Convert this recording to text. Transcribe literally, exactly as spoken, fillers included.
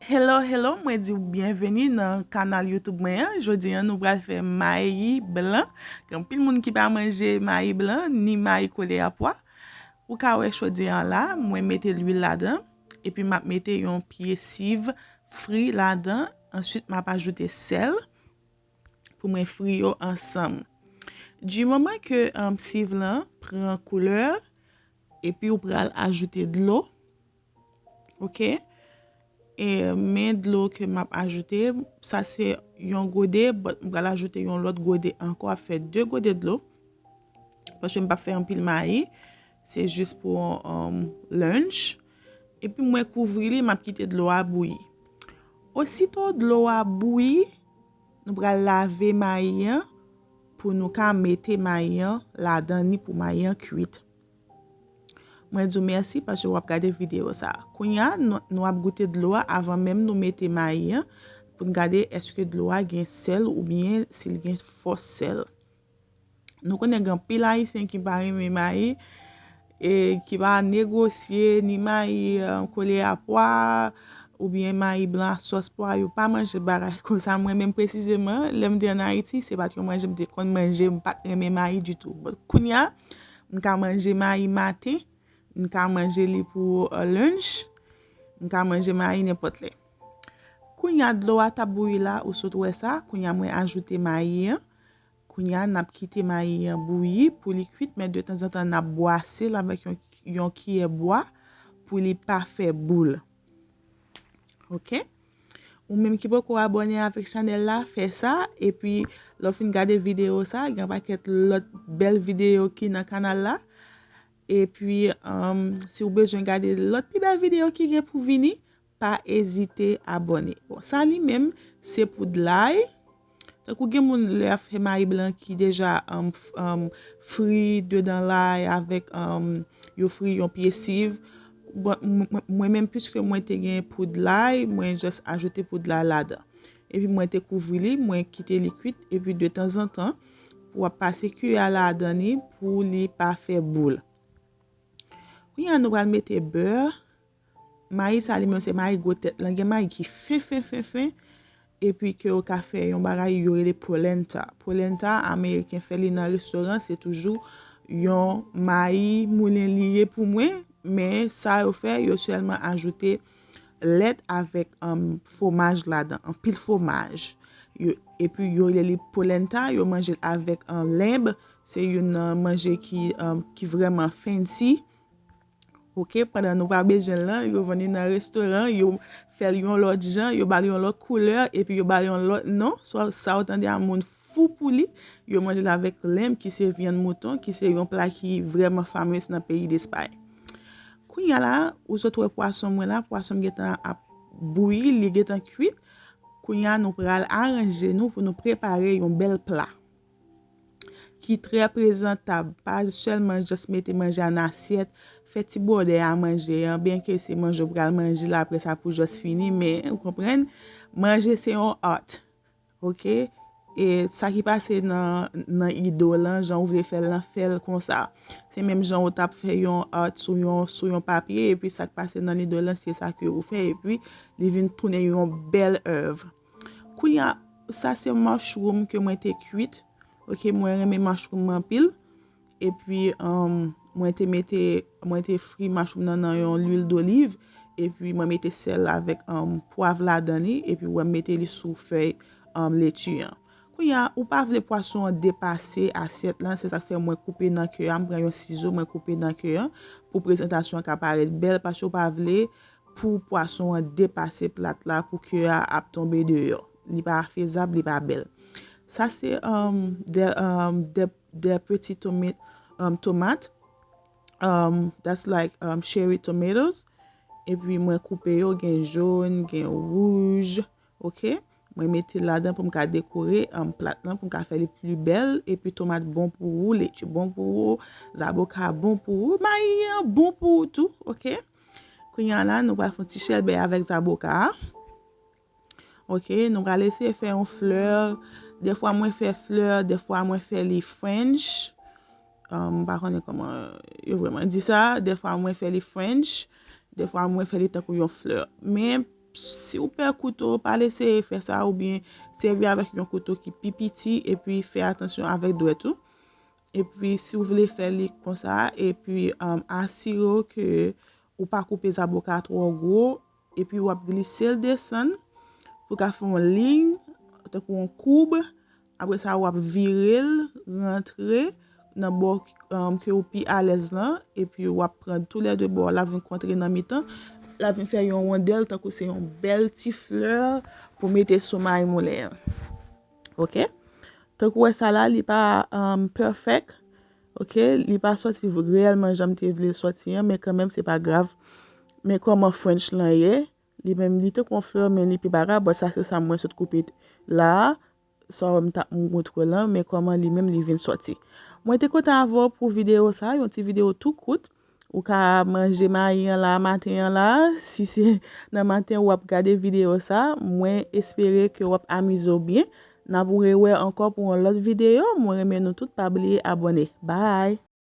Hello, hello, mwen di w byenveni nan kanal YouTube mwen an. Jodi an, nou pral fè mayi blan. Gen anpil moun ki pa manje mayi blan, ni mayi kole a pwa. Ou ka wè chodye an la, mwen mete lwil ladan, epi m ap mete yon pye siv fri ladan. Answit, m ap ajoute sèl pou mwen fri yo ansanm. Di moman ke, um, siv lan pran koulè, epi ou pral ajoute dlo. Ok? E men dlo ke m ap ajoute, sa se yon gode, but m pral ajoute yon lòt gode ankò, ap fè de gode dlo. Paske m p ap fè anpil mayi, se jis pou, um, lunch. Epi mwen kouvri li, m ap kite dlo a bouyi. Osito dlo a bouyi, nou pral lave mayi an pou nou ka mete mayi an ladan ni pou mayi an kwit. Mwen di w mèsi paske w ap gade videyo sa a. Kounye a, nou, nou ap goute dlo a avan menm nou mete mayi an, pou n gade èske dlo a gen sèl oubyen si l gen fò sèl. Nou konnen gen anpil Ayisyen ki pa renmen mayi, e ki pa negosye ni mayi, eh, kole a pwa, oubyen mayi blan a sòs pwa, yo pa manje bagay konsa. Mwen menm presizeman, lè m te ann Ayiti, se pa t yon manje m te konn manje, m pa t renmen mayi ditou. But kounye a, m ka manje mayi maten, m ka manje li pou, eh, lunch, m ka manje mayi nenpòt lè. Kounye a, dlo a t ap bouyi la, ou sot wè sa, kounye a mwen ajoute mayi an. Kounye a, n ap kite mayi an bouyi pou li kwit, men de tanzantan, n ap bwase l avèk yon, yon kiyè bwa pou li pa fè boul. Ok? Ou menm ki poko abòne avèk chanèl la, fè sa, epi lè w fin gade videyo sa, gen yon pakèt lòt bèl videyo ki nan kanal la. Epi, um, si w bezwen gade lòt pi bèl videyo ki gen pou vini, pa ezite abòne. Bon, sa li menm, se poud lay. Tankou gen moun lè y ap fè mayi blan ki deja, um, f-, um, fri dedan lay avèk, um, yo fri yon pye siv. Bon, m-, m-, mwen menm, piske mwen te gen poud lay, mwen jis ajoute poud lay ladan. Epi mwen te kouvri li, mwen kite li kwit, epi de tanzantan, pou w ap pase kiyè a ladan li pou li pa fè boul. Kounye a, nou pral mete bè. Mayi sa li menm se mayi gwo tèt lan. Gen mayi ki fen, fen, fen, fen. Epi ke yo ka fè yon bagay yo rele polenta. Polenta, Ameriken fè li nan restoran, se toujou yon mayi moulen li ye pou mwen. Men sa yo fè, yo sèlman ajoute lèt avèk, um, fwomaj ladan, anpil fwomaj. Yo, epi yo rele li polenta, yo manje l avèk, um, lenb. Se youn nan manje ki, um, ki vrèman fancy. Ok, pandan nou pa bezwen l lan, yo vann li nan restoran, yo fè l yon lòt jan, yo ba l yon lòt koulè, epi yo ba l yon lòt non. Sa, sa w tande a moun fou pou li, yo manje l avèk lenb, ki se vyann mouton, ki se yon pla ki vrèman famous nan peyi Despay. Kounye a la, ou sot wè pwason mwen la, pwason m gentan ap bouyi, li gentan kwit. Kounye a, nou pral aranje nou pou nou prepare yon bèl pla ki trè prezantab. Pa sèlman jis mete manje a nan asyèt, fè ti bòdè a manje an, byenke se manje w pral manje la, apre sa pou jis fini, men, ou konprann, manje se yon art, ok? E sa ki pase nan, nan ide w lan, jan w vle fè l lan, fè l konsa. Se menm jan w t ap fè yon art sou yon, sou yon papye, epi sa k pase nan ide w lan, se sa ke ou fè, epi li vin tounen yon bèl èv. Kounye a, sa se mushroom ke mwen te kwit. Ok, mwen renmen mushroom anpil. Epi, um, mwen te mete, mwen te fri mushroom nan nan yon lwil doliv. Epi mwen mete sèl avèk, um, pwav ladan li. Epi wè m mete li sou fèy, um, leti an. Kounye a, ou pa vle pwason an depase asyèt lan, se sa k fè mwen koupe nan ke a. M pran yon sizo, mwen koupe nan ke a pou prezantasyon an ka parèt bèl, paske ou pa vle pou pwason an depase plat la, pou ke a ap tonbe deyò. Li pa fezab, li pa bèl. Sa se, um, de, um, de, de peti tomat, um, tomat. Um, that's like, um, cherry tomatoes. Epi mwen koupe yo, gen jòn, gen wouj, ok? Mwen mete ladan pou m ka dekore, um, plat lan, pou m ka fè li pli bèl. Epi tomat bon pou ou, leti bon pou ou, zaboka bon pou ou, mayi an bon pou ou tou, ok? Kounye a la, nou pral fè yon ti chèlbè avèk zaboka a. Ok, nou pral eseye fè yon flè. Dèfwa mwen fè flè, dèfwa mwen fè li French. Um, m pa konnen kòman yo vrèman di sa. Dèfwa mwen fè li French, dèfwa mwen fè li tankou yon flè. Men, si w pè kouto, pa eseye fè sa, oubyen sèvi avèk yon kouto ki pi piti, epi fè atansyon avèk dwèt ou. Epi si w vle fè li konsa, epi um, asire w ke ou pa koupe zaboka twò gwo, epi w ap glise l desann pou ka fè yon liy, tankou yon koub. Apre sa, w ap vire l, rantre nan bò um, ke ou pi alèz lan, epi w ap pran toulède bò, l ap vin kontre nan mitan, l ap vin fè yon wondèl, tankou se yon bèl ti flè pou mete sou mayi moulen an. Ok? Tankou wè sa la, li pa um, perfect. Ok? Li pa sòti reyèlman jan m te vle l sòti an, men kanmenm, se pa grav. Men kòman French lan ye, li menm, li tankou yon flè, men li pi baga. Bon, sa se sa mwen sot koupe la a. Sa wè m t ap montre w lan, men kòman li menm li vin sòti. Mwen te kontan avè w pou videyo sa, yon ti videyo tou kout. Ou ka manje mayi an la, maten an la, si se nan maten w ap gade videyo sa, mwen espere ke w ap amize w byen. N ap rewè ankò pou yon lòt videyo. Mwen renmen nou tout, pa bliye abòne. Bye!